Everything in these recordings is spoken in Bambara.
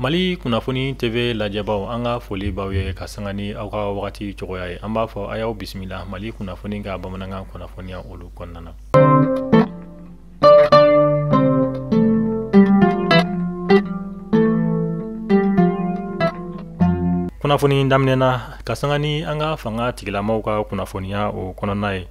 Mali kunnafoni TV lajɛbaw, an ka foli b'aw ye ka sanga ni aw ka wagati cogoya ye. An b'a fɔ a y'aw bisimila Mali kunnafoni ka bamanankan kunnafoniya olu kɔnɔna na. Kunnafoni daminɛna ka sanga ni an ka fanga tigilamaw ka kunnafoniya o kɔnɔna ye.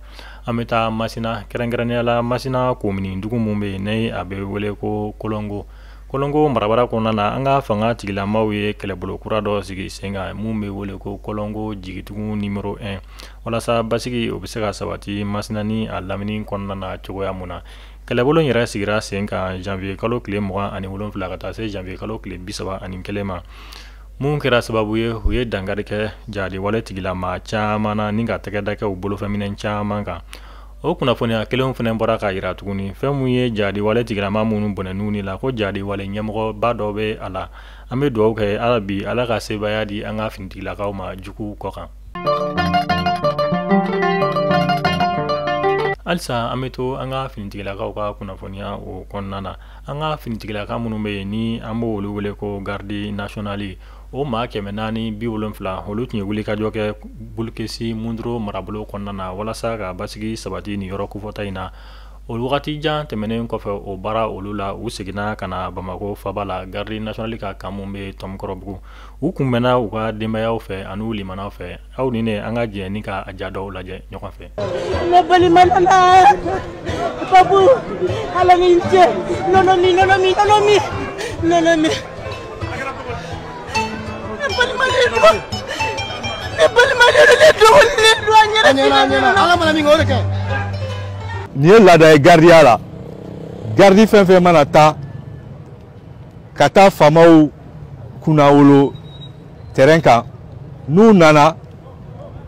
An bɛ taa Masina, kɛrɛnkɛrɛnnenya la Masina komini dugu mun bɛ yen ni a bɛ wele ko Kolongo. Kolongo marabara kɔnɔna na, an ka fanga tigilamaw ye kɛlɛbolo kura dɔ sigi sen kan mun bɛ wele ko Kolongo jigitugu numéro 1, walasa basigi o bɛ se ka sabati Masina ni a lamini kɔnɔna na cogoya mun na. Kɛlɛbolo in yɛrɛ sigira sen kan janvier kalo tile 27 ka taa se janvier kalo tile 31 ma. Mun kɛra sababu ye, u ye dankari kɛ jahadiwale tigilama caman na ni ka tɛgɛ da kɛ u bolofɛnminɛ caman kan. O kunnafoniya kelenw fana bɔra k'a jira tuguni fɛn mun ye jahadiwale tigilama minnu bɔnɛn'u ni la, ko jahadiwale ɲɛmɔgɔba dɔ bɛ a la. An bɛ dugawu kɛ ala bi Ala ka sebaaya di an ka finitigilakaw ma jugu kɔ kan. Halisa an bɛ to an ka finitigilakaw ka kunnafoniya o kɔnɔna na. An ka finitigilaka minnu bɛ yen ni an b'o olu wele ko garde nationale, o maa 470, olu tun ye wulikajɔ kɛ Bulukesi Munduro marabolo kɔnɔna na walasa ka basigi sabati nin yɔrɔ kofɔta in na. O wagati jan tɛmɛnen kɔfɛ o baara olu la, u seginna ka na Bamakɔ faba la, garde nationale ka camp mun bɛ Tɔmkɔrɔbugu. U kunbɛnna u ka denbayaw fɛ an'u limanaw fɛ. Aw ni ne, an ka jɛ ni ka ja dɔw lajɛ ɲɔgɔn fɛ. Ne balima nana babu, ala ni cɛ, nɔnɔ min, nɔnɔ min, nɔnɔ min, nɔnɔ min. Ne balima de don, ne balima de don, ne dɔgɔnin de don, a ɲɛna ɲɛna ɲɛna, Ala mana min kɛ o de kɛ. Nin ye laada ye gardiya la. Gardi fɛn fɛn mana taa ka taa faamaw kunnawolo terrain kan, n'u nana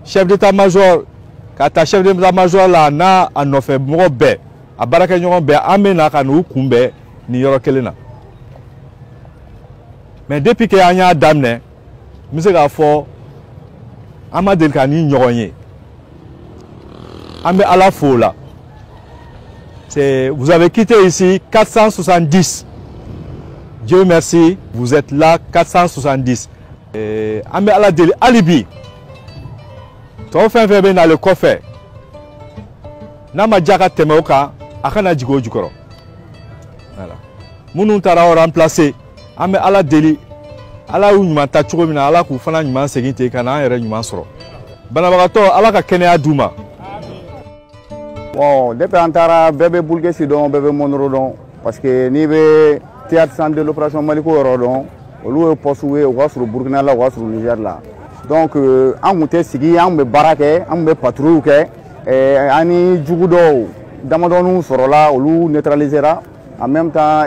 chef d'état-major ka taa chef d'état-major la n'a a nɔfɛ mɔgɔ bɛɛ, a baarakɛɲɔgɔn bɛɛ, an bɛ na ka n'u kunbɛn nin yɔrɔ kelen na. Mais depuis que an y'a daminɛ, n bɛ se k'a fɔ an ma deli ka ni ɲɔgɔn ye. An bɛ Ala fo o la. C'est, vous avez quitté ici 470. Dieu merci, vous êtes là 470. An bɛ Ala deli hali bi. Tɔw fɛn fɛn bɛ nalen kɔfɛ, n'a ma diya ka tɛmɛ o kan, a kana jigin o jukɔrɔ. Voilà. Minnu taara o remplacer, an bɛ Ala deli, Ala y'u ɲuman ta cogo min na, Ala k'u fana ɲuman segin ten ka n'an yɛrɛ ɲuman sɔrɔ. Banabagatɔ, Ala ka kɛnɛya d'u ma. Bon, depuis an taara, bɛɛ bɛ Bulukesi dɔn, bɛɛ bɛ Mondoro dɔn, parce que n'i bɛ théâtre centre de l'opération Maliko yɔrɔ dɔn, olu ye poste ye, u ka surun Burukina la, u ka surun Niger la. Donc an kun tɛ sigi, an kun bɛ baara kɛ, an kun bɛ patrouille kɛ, an ni jugu dɔw damadɔninw sɔrɔla, olu neutralisera. En même temps,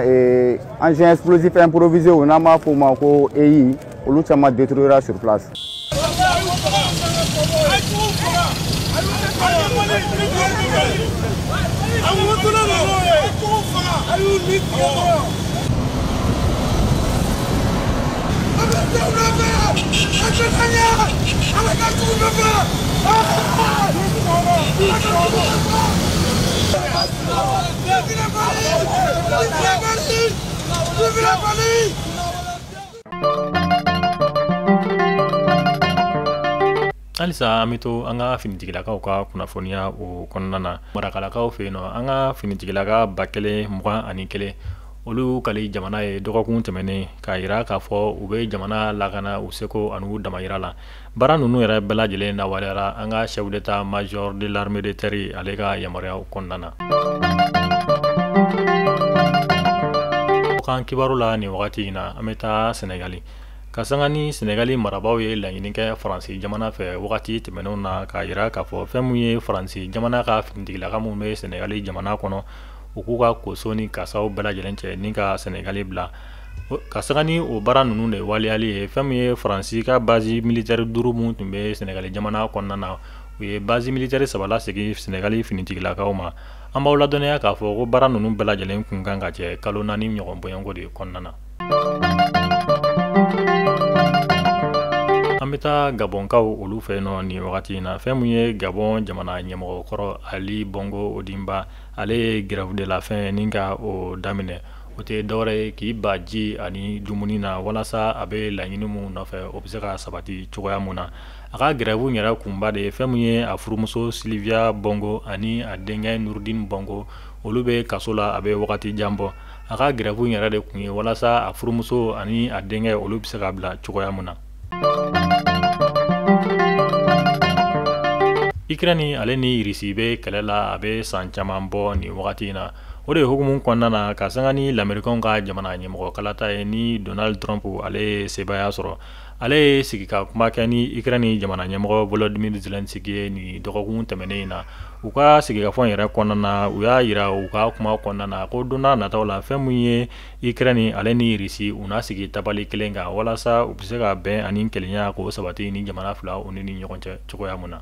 engin explosif improvisé, n'an b'a fɔ o ma ko EI, olu caman détruira sur place. Halisa an bɛ to an ka finitigilakaw ka kunnafoniya o kɔnɔna na. Marakalakaw fɛ yen nɔ, an ka finitigilaka 1021, olu kali jamana ye dɔgɔkun tɛmɛnen k'a jira k'a fɔ u bɛ jamana lakana u seko ani u damayira la. Baara ninnu yɛrɛ bɛɛ lajɛlen lawaleyara an ka chef d'état major de l'armée de terre ale ka yamaruya kɔnɔna na. Kan kibaru la nin wagati in na, an bɛ taa Senegali. Ka sanga ni Senegali marabaaw ye laɲini kɛ Faransi jamana fɛ wagati tɛmɛnenw na k'a jira k'a fɔ fɛn mun ye Faransi jamana ka finitigilaka minnu bɛ Senegali jamana kɔnɔ, u k'u ka koso ni kasaw bɛɛ lajɛlen cɛ ni ka Senegali bila. Ka sanga ni o baara ninnu de waleyali ye, fɛn min ye Faransi ka base militaire 5 mun tun bɛ Senegali jamana kɔnɔna na, u ye base militaire 3 lasegin Senegali finitigilakaw ma. An b'aw ladɔnniya k'a fɔ ko baara ninnu bɛɛ lajɛlen kun kan ka cɛ kalo 4 ɲɔgɔn bɔɲɔgɔnko de kɔnɔna na. An bɛ taa Gabɔnkaw olu fɛ yen nɔ nin wagati in na. Fɛn mun ye Gabɔn jamana ɲɛmɔgɔ kɔrɔ Ali Bongo Ondimba, ale ye grève de la faim ni ka o daminɛ. O tɛ dɔwɛrɛ ye k'i ba ji ani dumuni na, walasa a bɛ laɲini mun nɔfɛ, o bɛ se ka sabati cogoya mun na. A ka grève yɛrɛ kunba de ye fɛn min ye, a furumuso Sylvia Bongo ani a denkɛ Nurudin Bongo, olu bɛ kaso la a bɛ wagati jan bɔ. A ka grève yɛrɛ de kun ye walasa a furumuso ani a denkɛ, olu bɛ se ka bila cogoya mun na. Ukraine ale ni Irisi bɛ kɛlɛ la a bɛ san caman bɔ nin wagati in na. O de ye hukumu kɔnɔna na, ka sanga ni Lamɛrikɛnw ka jamana ɲɛmɔgɔ kalata ye ni Donald Trump ale ye sebaaya sɔrɔ, ale ye sigi ka kuma kɛ ni Ukraine jamana ɲɛmɔgɔ Volodymyr Zelensky ye nin dɔgɔkun tɛmɛnen in na. U ka sigikafɔ yɛrɛ kɔnɔna na, u y'a yira u ka kuma kɔnɔna na ko don n'a nataw la, fɛn min ye Ukraine ale ni Irisi, u na sigi tabali kelen kan walasa u bɛ se ka bɛn ani kelenya k'o sabati ni jamana fila u ni ɲɔgɔn cɛ cogoya mun na.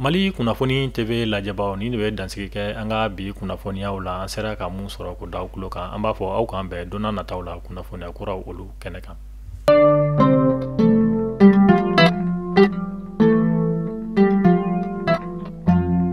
Mali Kunnafoni TV lajɛbaw, nin de bɛ dansigi kɛ an ka bi kunnafoniyaw la. An sera ka mun sɔrɔ k'o da aw tulo kan, an b'a fɔ aw k'an bɛn don n'a nataw la kunnafoniya kuraw olu kɛnɛ kan.